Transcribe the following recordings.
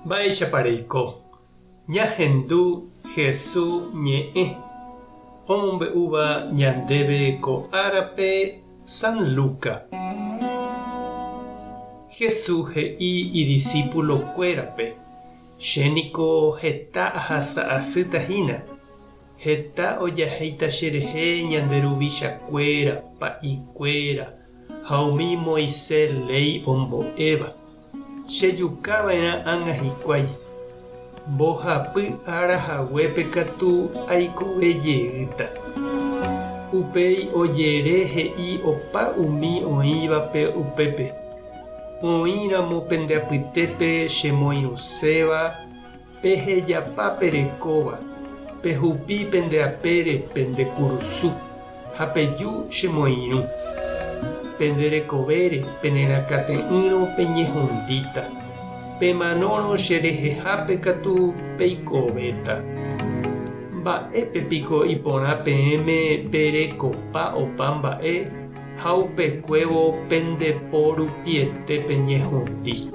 Mba'éichapa reiko? Ñahendu Hesu ñe'ẽ omombe'úva ñandéve ko árape San Luca. Hesu he'i idisípulokuérape, Che niko heta ahasa asýta hína, Heta ojahéita cherehe ñande ruvichakuéra, pa'ikuéra ha umi Moisés léi ombo'éva. Chejukava'erã ág̃a hikuái. Mbohapy ára haguépe katu aikove jeýta. Upéi ojere he'i opa umi oĩvape upépe, Oĩramo pende apytépe chemoirũséva, Pehejapa perekóva, pehupi pende apére pende kurusu, ha peju che moirũ. Pende rekovére penerakate'ỹrõ peñehundíta, pemanórõ che rehehápe katu peikovéta. Mba'épe piko iporã peẽme perekopa opa mba'e ha upekuévo pende po rupiete peñehundi?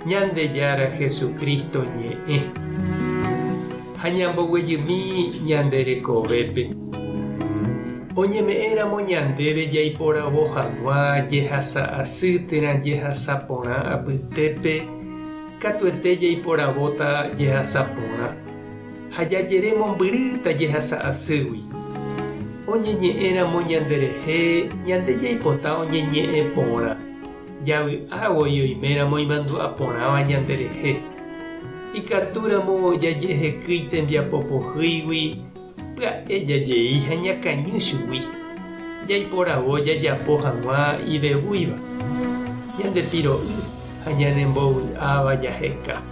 Ñandejára Jesucristo ñe'ẽ ha ñamboguejymi ñande rekovépe. Oñeme'ẽramo ñandéve jaiporavo hag̃ua jehasa asy térã jehasa porã apytépe, katuete jaiporavóta jehasa porã ha jajere mombyrýta jehasa asýgui. Oñeñe'ẽramo ñanderehe, ñande jaipota oñeñe'ẽ porã. Javy'a voi oiméramo imandu'a porãva ñanderehe. Ikatúramo jajehekýi tembiapo pohýigui, pya'e jajei ha ñakañy chugui. Jaiporavo jajapo hag̃ua ivevúiva, ñande piro'y ha ñanembovy'áva jaheka.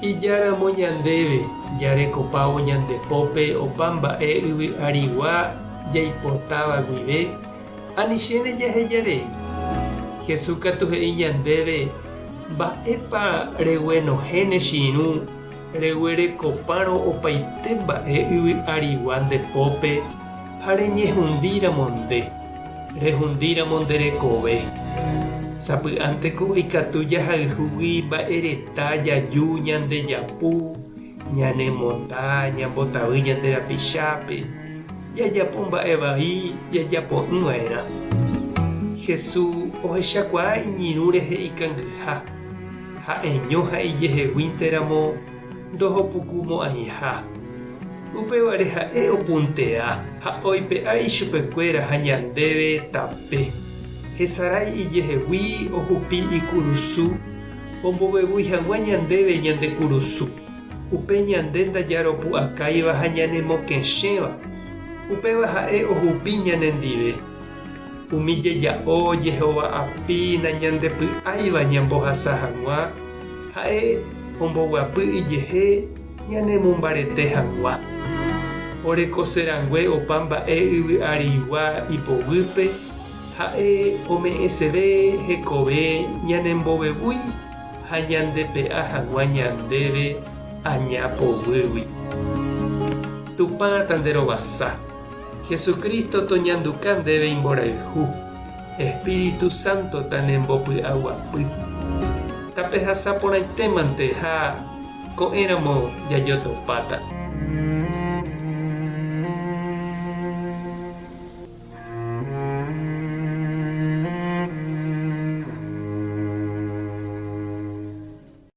Ijáramo ñandéve jarekopávo ñande pópe opa mba'e yvy arigua jaipotáva guive, Anichéne jahejarei. Jesús katu he'i ñandéve, Mba'épa reguenohẽ ne che irũ reguerekopárõ opaite mba'e yvy arigua nde pópe ha reñehundíramo nde, rehundíramo nde rekove. Sapy'ánteko ikatu jahayhúgui mba'e reta jaju ñande japu, ñanemonda, ñambotavy ñande rapichápe. Jajapo mba'e vai jajapo'ỹ va'erã. Jesús ohechakuaa iñirũ rehe ikangyha, ha'eño ha ijeheguínte ramo ndohopukumo'ãiha. Upévare ha'e opuntea ha oipe'a ichupekuéra ha ñandéve tape. Hesarái ijehegui ohupi ikurusu ombovevúi hag̃ua ñandéve ñande kurusu. Upe ñande ndajaropu'akáiva ha ñanemokẽchẽva, upéva ha'e ohupi ñanendive. Umi jeja'o Jehová api nañandepy'áiva ñambohasa hag̃ua, ha'e omboguapy ijehe ñanemombarete hag̃ua. Orekoserangue opa mba'e yvy arigua ipoguýpe, ha'e ome'ẽseve hekove ñanembovevúi ha ñandepe'a hag̃ua ñandéve aña poguýgui. Tupã tanderovasa. Jesucristo toñanduka ndéve imborayhu. Espíritu Santo tanembopy'aguapy. Tapehasa porãitémante ha ko'ẽramo jajotopáta.